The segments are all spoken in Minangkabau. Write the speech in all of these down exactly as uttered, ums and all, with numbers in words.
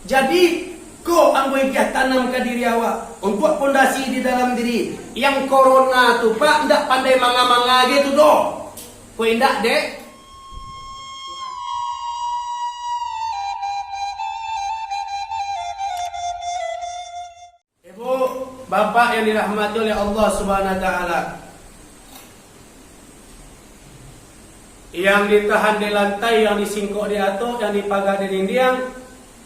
Jadi, ko ambo igiah tanam ka diri awak, untuak pondasi di dalam diri. Yang corona tu, Pak, ndak pandai manga-manga aja tu doh. Ko indak, dek? Ibu, bapak yang dirahmati oleh Allah Subhanahu wa Ta'ala, yang ditahan di lantai, yang disingkok di ateh, yang dipaga di dindiang,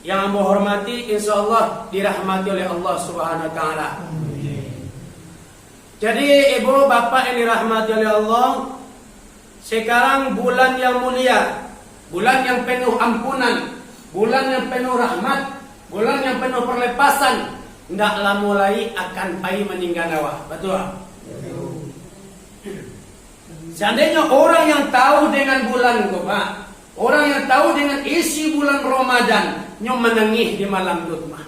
yang ambo hormati, insya Allah dirahmati oleh Allah Subhanahu wa Ta'ala. Jadi, ibu, bapak yang dirahmati oleh Allah, sekarang bulan yang mulia, bulan yang penuh ampunan, bulan yang penuh rahmat, bulan yang penuh perlepasan, ndak lamo lai akan pai maninggan awak. Batua? Seandainyo orang yang tahu dengan bulan ko, Pak, orang yang tahu dengan isi bulan Ramadan, nyo manangih di malam tu, Pak.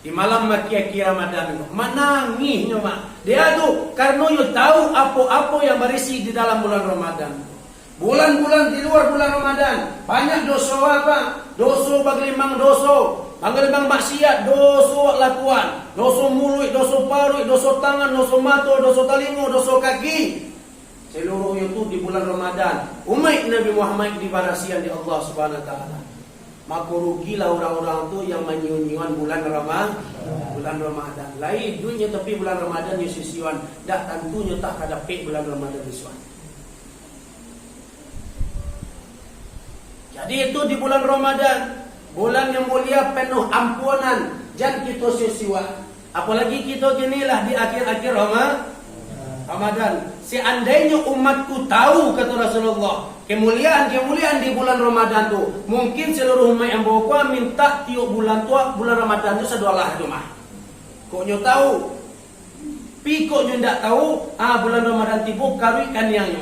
Di malam aki-aki Ramadan tu, manangihnyo, Mak. Dia tu, karano nyo tahu apo-apo yang barisi di dalam bulan Ramadan tu. Bulan-bulan di luar bulan Ramadan, banyak doso apa? Doso bagelimang doso, bagelimang maksiat, doso lakuan, doso muluik, doso paruik, doso tangan, doso mato, doso talingo, doso kaki. Seluruhnyo tu di bulan Ramadan, umaik Nabi Muhammad dibarasian di Allah Subhanahu wa Ta'ala. Mako, rugilah urang-urang tu yang manyio-nyioan bulan Rama-, bulan Ramadan. Lai duitnyo, tapi bulan Ramadan nyo sio-sioan, dak tantunyo tah ka dapek bulan Ramadan isuak. Jadi, itu di bulan Ramadan, bulan yang mulia, penuh ampunan, jan kito sio-sioan. Apolagi kito kini lah di akhir-akhir Rama-, Ramadan. Seandainyo umatku tahu, kato Rasulullah, kemuliaan-kemuliaan di bulan Ramadan tu, mungkin seluruh umaik ambo ko mintak tiok bulan tu, bulan Ramadan tu sadolah tu mah. Kok nyo tahu? Pi kok nyo ndak tahu, ah, bulan Ramadan tibo, karuik kaniangnyo.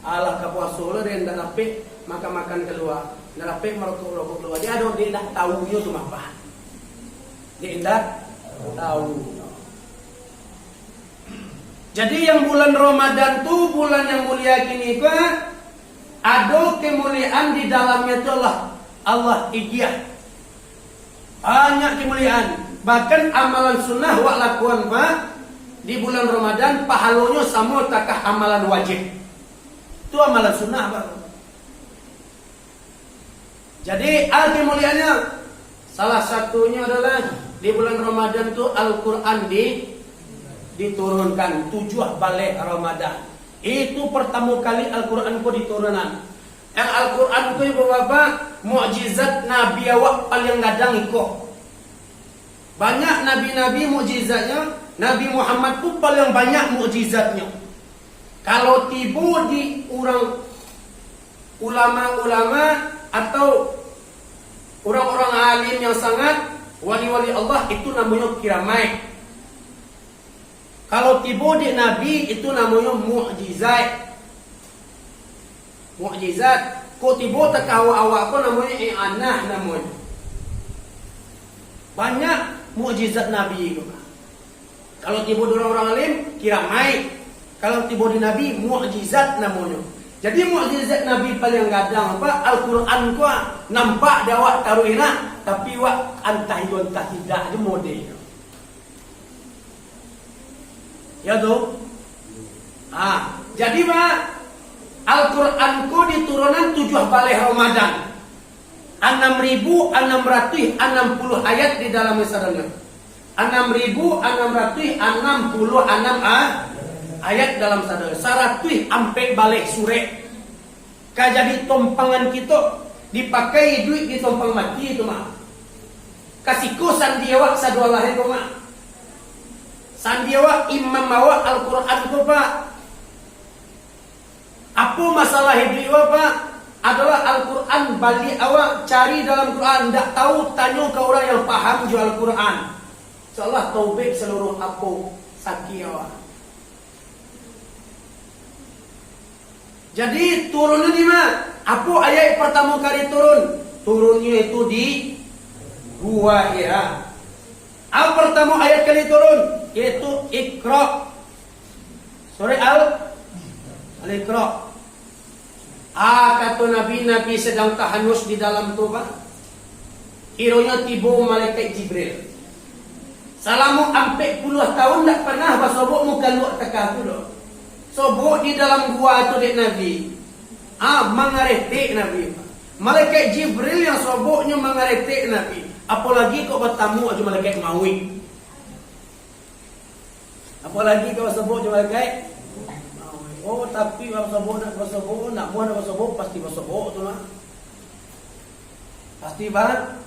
Alah, ka puaso lah, dek ndak dapek makan-makan kalua, ndak dapek marokok-rokok kalua. Dia ado, dek ndak tahu nyo tu mah, Pak. Dek ndak tahu. Jadi, yang bulan Ramadan tu, bulan yang mulia kini ko, ado kemuliaan di dalamnya tu, Allah, Allah igiah. Banyak kemuliaan. Bahkan amalan sunnah wak lakuan, Pak, di bulan Ramadan, pahalonyo samo takah amalan wajib. Tu amalan sunnah, Pak. Jadi, a kemuliaannya, salah satunyo adalah di bulan Ramadan tu Al-Quran di, diturunkan tujuah baleh Ramadan. Itu pertamo kali Al-Quran ko diturunan. Yang Al-Quran tu, ibu bapak, mukjizat Nabi awak paliang gadang iko. Banyak nabi-nabi mukjizatnyo, Nabi Muhammad tu paliang banyak mukjizatnyo. Kalau tibo di urang ulama-ulama atau urang-urang alim yang sangat, wali-wali Allah, itu namonyo kiramaik. Kalau tibo di Nabi, itu namonyo mukjizat. Mukjizat. Kok tibo takah awak-awak ko, namonyo i'anah namonyo. Banyak mukjizat Nabi ko. Kalau tibo di urang-urang alim, kiramaik. Kalau tibo di Nabi, mukjizat namonyo. Jadi, mukjizat Nabi paliang gadang, Pak, Al-Quran ko, nampak di awak taruih nak, tapi wak antah iyo antah tidak, itu modelnyo. Ya tu? Ah, jadi, Pak, Al-Quran ko diturunan tujuah baleh Ramadan. Anam ribu anam ratuih anam puluah ayat di dalam sadonyo. Anam ribu anam ratuih anam puluah anam a-, ayat dalam sadonyo. Saratuih ampek baleh surek. Ka jadi tompangan kito, dipakai iduik di tompang mati tu mah. Ka siko sandi awak sadolah tu mah. Sandi awak, imam awak Al-Quran tu, Pak. Apo masalah iduik awak, Pak? Adolah Al-Quran, baliak awak cari dalam Quran, ndak tahu, tanyo ka urang yang paham jo Al-Quran. Insyaallah taubek saluruh apo sakik awak. Jadi, turunnyo di ma? Apo ayat partamo kali turun? Turunnyo itu di Gua Hira. Apo partamo ayat kali turun? Yaitu Iqra. Surah Al-, Al-Iqra. Ah, kato Nabi, Nabi sadang tahanus di dalam tu, Pak. Kironyo tibo malaikat Jibril. Salamo ampek puluah taun ndak panah basobok mukaluak takah tu doh. Sobok di dalam gua tu dek Nabi. Ah, mangaretek Nabi. Malaikat Jibril yang soboknyo mangaretek Nabi. Apolagi kok batamu jo malaikat mauik. Apolagi kok basobok jo malaikat mauik. Oh, tapi basobok ndak basobok, ndak buah ndak basobok, pasti basobok tu lah. Pasti ba-,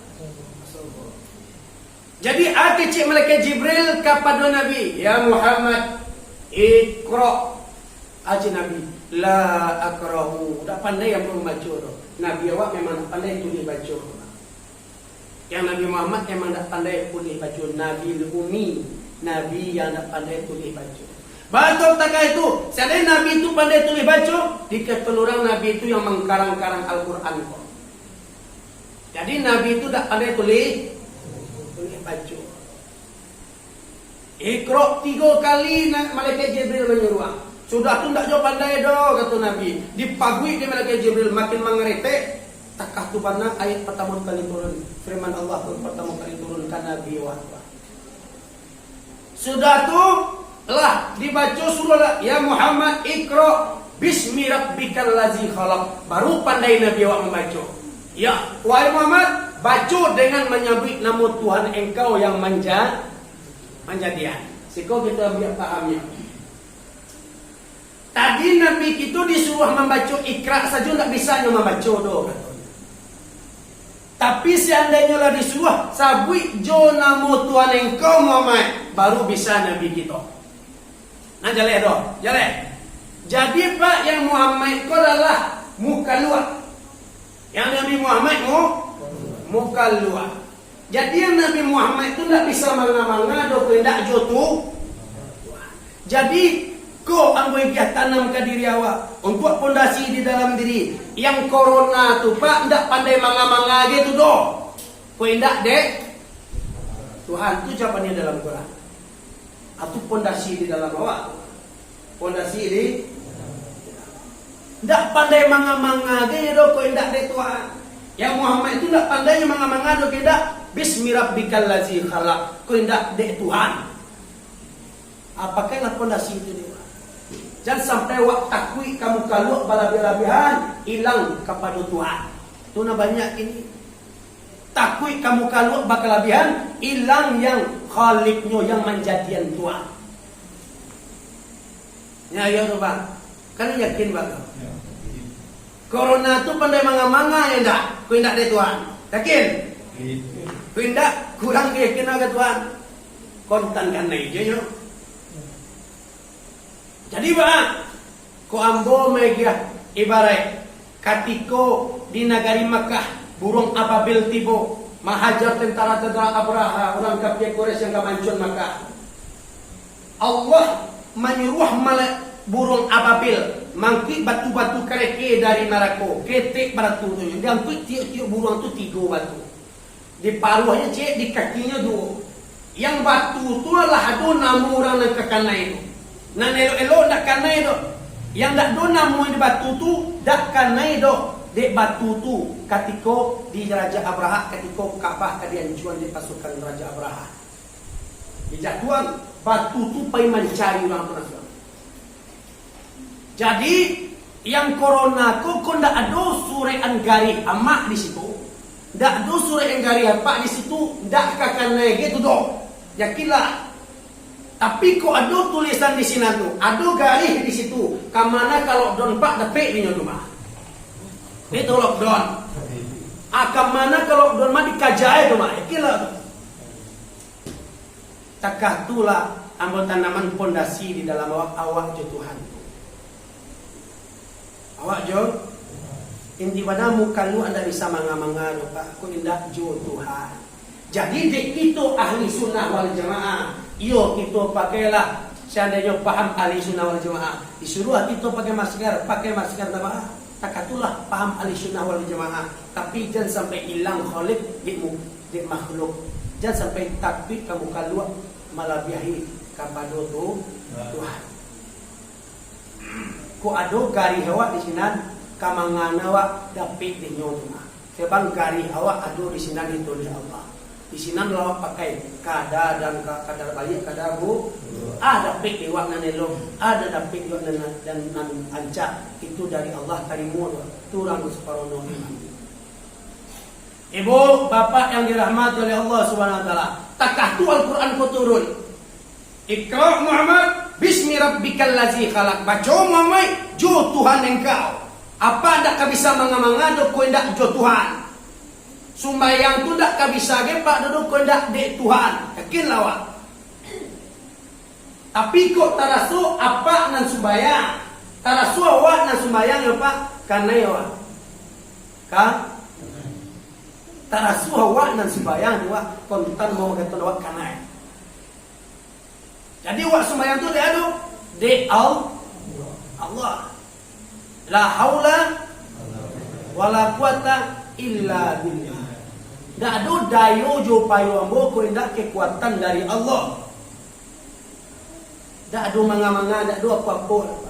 basobok. Jadi, a kecek malaikat Jibril kapado Nabi, "Ya Muhammad, iqra." A kecek Nabi, "La aqra'u, dak pandai ambo mambaco doh." Nabi awak memang dak pandai tulih baco. Yang Nabi Muhammad memang dak pandai tulih baco, Nabi Ummi, Nabi yang dak pandai tulih baco. Batua takah itu, seandainya Nabi itu pandai tulih baco, dikatakan urang Nabi itu yang mangkarang-karang Al-Quran ko. Jadi, Nabi tu dak pandai tulih, tulih baco. Iqra tigo kali na-, malaikat Jibril manyuruah. Sudah tu, "Ndak jo pandai doh," kato Nabi. Dipaguik dek malaikat Jibril, makin mangaretek. Takah tu bana ayat partamo kali turun. Firman Allah tu partamo kali turun ka Nabi wah. Sudah tu, lah dibaco surah lah, "Ya Muhammad, iqra bismi rabbikal ladzi khalaq." Baru pandai Nabi awak mambaco. "Ya, wahai Muhammad, baco dengan manyabuik namo Tuhan engkau yang manja-, manjadian." Siko kito ambiak pahamnyo. Tadi Nabi kito disuruah mambaco Iqra sajo ndak bisa nyo mambaco doh, katonyo. Tapi seandainyo lah disuruah, "Sabuik jo namo Tuhan engkau, Muhammad," baru bisa Nabi kito. Nah, jaleh doh, jaleh. Jadi, Pak, yang Muhammad ko adalah mukaluak. Yang Nabi Muhammad mu-, mukaluak. Jadi, yang Nabi Muhammad tu ndak bisa manga-manga doh, kok indak jo tu. Jadi, ko ambo agiah tanam ka diri awak, untuak pondasi di dalam diri. Yang corona tu, Pak, ndak pandai manga-manga agiah tu doh. Kok indak dek Tuhan, tu jawabannyo dalam Quran. Atu pondasi di dalam awak. Pondasi di, ndak pandai manga-manga agiah doh, kok indak dek Tuhan. Yang Muhammad tu ndak pandai manga-manga doh, kok indak bismi rabbikal ladzi khalaq, kok indak dek Tuhan. Ah, pakailah pondasi itu dek awak. Jan sampai awak takuik ka mukaluak balabiah-labiahan, ilang kapado Tuhan. Tu nah banyak kini. Takuik ka mukaluak bakalabiahan, ilang yang Khaliknyo, yang manjadian Tuhan. Nya, iyo tu, Bang. Kan yakin, Bang? Ya. Corona tu pandai manga-manga, ya ndak? Ko indak dek Tuhan. Yakin? Yakin. Ko indak, kurang yakin ka Tuhan. Kontan kanai je nyo. Jadi, Bang, ko ambo maagiah ibaraik, katiko di nagari Makkah, buruang ababil tibo, mahaja tentara-tentara Abraha, urang kafir Quraisy yang ka mancuan Makkah. Allah manyuruah mala-, buruang ababil mangkuik batu-batu kareke dari narako, ketek batu tu, diangkuik tiok-tiok buruang tu tigo batu. Di paruahnyo ciek, di kakinyo duo. Yang batu tu lah ado namo urang nan ka kanai tu. Nan elok-elok ndak kanai doh. Yang ndak ado namo di batu tu, ndak kanai doh dek batu tu katiko di Raja Abraha, katiko Ka'bah ka diancuan dek pasukan Raja Abraha. Dijatuahan, batu tu pai mancari urang tu nasuang. Jadi, yang corona ko, ko ndak ado surekan garih amak di situ. Ndak ado surekan garih apak di situ, ndak ka kanai ge tu doh. Yakinlah. Tapi ko ado tulisan di sinan tu, ado garih di situ, ka mana ka lockdown, Pak, dapek dinyo tu mah. Itu lockdown. Ah, ka mana ka lockdown mah dikaja tu mah. Yakinlah tu. Takah tu lah ambo tanaman pondasi di dalam awak, awak jo Tuhan. Awak jo, inti bana mukaluak ndak bisa manga-manga doh, Pak, kok indak jo Tuhan. Jadi, dek kito ahli sunnah wal jamaah, iyo, kito pakailah, seandainyo paham ahli sunnah wal jamaah, disuruah kito pakai masker, pakai masker ndak baa. Takah tu lah paham ahli sunnah wal jamaah. Tapi jan sampai ilang Khalik dek mu-, dek makhluk. Jan sampai takuik ka mukaluak malabiahi kapado tu Tuhan. Kok ado garih awak di sinan, ka mangana awak dapek dinyo tu mah. Sebab garih awak ado di sinan ditulih Allah. Di sinan lah awak pakai kada dan ka-, kada baliak, kada bu-, ah, dapek dek awak nan elok, ah, dapek dek awak nan, nan, nan rancak. Itu dari Allah, tarimo tu. Tu urang tu saparono iman. Ibu, bapak yang dirahmati oleh Allah Subhanahu wa Taala, takah tu Al-Quran ko turun. Iqra Muhammad, bismi rabbikal ladzi khalaq. Baco Muhammad, jo Tuhan engkau. Apak ndak ka bisa manga-manga doh kok indak jo Tuhan. Sumbayang tu ndak ka bisa ge, Pak, doh kok indak dek Tuhan. Yakinlah, Pak. Tapi kok taraso apak nan sumbayang, taraso awak nan sumbayang yo, Pak, kanai awak. Ka? Taraso awak nan sumbayang yo, Pak, kontan mau kato awak kanai. Jadi awak sumbayang tu dek anu, dek Al-, Allah. La haula wala quwata illa billah. Dak ado dayo jo upayo ambo kok indak kekuatan dari Allah. Dak ado manga-manga, dak ado apo-apo.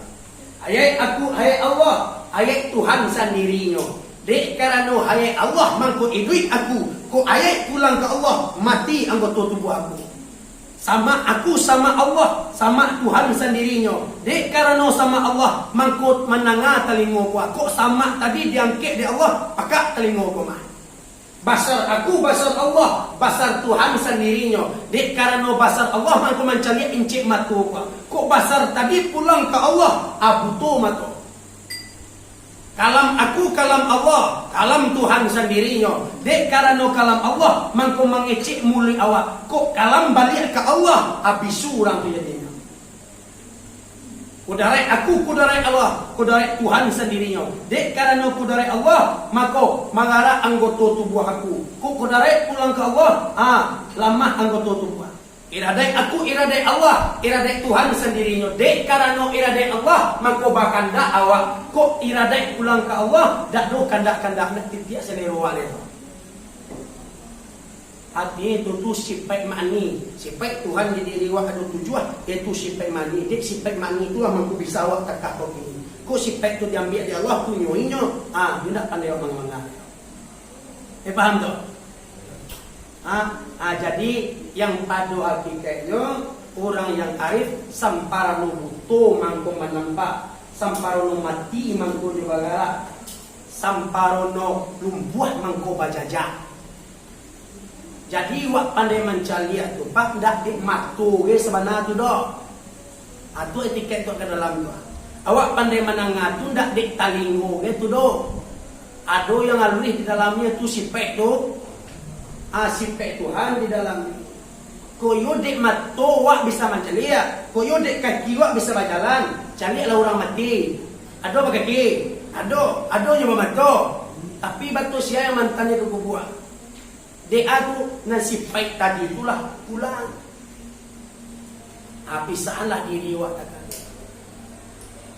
Ayek aku, ayek Allah, ayek Tuhan sandirinyo. Dek karano ayek Allah mangko iduik aku, kok ayek pulang ka Allah, mati anggoto tubuah aku. Samak aku, samak Allah, samak Tuhan sandirinyo. Dek karano samak Allah, mangko mandanga talingo ko, kok samak tadi diangkek dek Allah, pakak talingo ko mah. Basar aku, basar Allah, basar Tuhan sandirinyo. Dek karano basar Allah, mangko mancaliak incek mato ko, kok basar tadi pulang ka Allah, ah, buto mato. Kalam aku, kalam Allah, kalam Tuhan sandirinyo. Dek karano kalam Allah, mangko mangecek muluik awak, kok kalam baliak ka Allah, abisu urang tu jadinyo. Kudarat aku, kudarat Allah, kudarat Tuhan sandirinyo. Dek karano kudarat Allah, mako mangarak anggoto tubuah aku. Kok kudarat pulang ka Allah, ah, lamah anggoto tubuah. Iradaik aku, iradaik Allah, iradaik Tuhan sandirinyo. Dek karano iradaik Allah, mako bakandak awak. Kok iradaik pulang ka Allah, dak do kandak-kandak, dak titiak salero awak lai. Artinyo itu tu sipaik ma'ani. Sipaik Tuhan di diri awak ado tujuah, yaitu sipaik ma'ani. Dek sipaik ma'ani tu lah mangko bisa awak takah kok kini. Kok sipaik tu diambiak di Allah, punyo inyo, ah, indak pandai awak manga-manga. Eh, paham tu? Ha? Ha, jadi, yang pado hakikaiknyo, urang yang arif, samparano buto mangko manampak, samparano mati mangko nyo bagarak, samparano lumpuah mangko bajajak. Jadi, wak pandai mancaliak tu, Pak, ndak dek mato ge sabana tu doh. Atu etiket tu ka dalam tu. Awak pandai mandanga tu ndak dek talingo ge tu doh. Ado yang aluih di dalamnyo tu sipek tu. Ah, sipek Tuhan di dalamnyo. Koyo dek mato wak bisa mancaliak, koyo dek kaki wak bisa bajalan, caliaklah urang mati. Ado bakaki, ado, ado nyo bamato. Tapi bato sia yang mantannyo ka kubua. Dek atu nan sipaik tadi tu lah pulang. Ha, pisahanlah diri awak takah.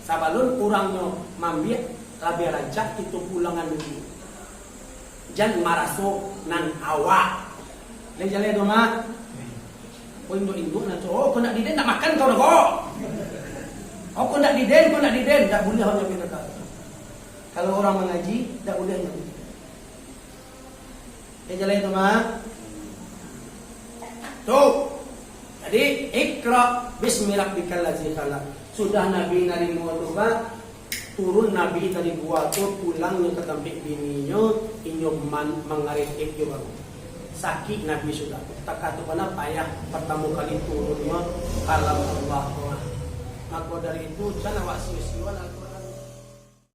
Sabalun urangnyo mambiak, labiah rancak kito pulangan dulu. Jan maraso nan awak. Lai jaleh tu, Mak? Oh, induak-induak nan tu. Oh, kok ndak diden, ndak makan kau doh, kok. Oh, kok ndak diden, kok ndak diden. Ndak buliah awak nyo pindah ka. Kalau urang mangaji, ndak buliah nyo pindah. Oke, jaleh tu, Mak. Tu. Jadi, iqra bismi rabbikal ladzi khalaq. Sudah Nabi narimo tu, Pak, turun Nabi dari gua tu, pulangnyo ka tampek bininyo, inyo man-, mangaretek jo baru. Sakik Nabi sudah. Takah tu bana payah, partamo kali turunnyo kalam Allah tu, Mak. Mako dari itu, jan awak sio-sioan Al-Quran.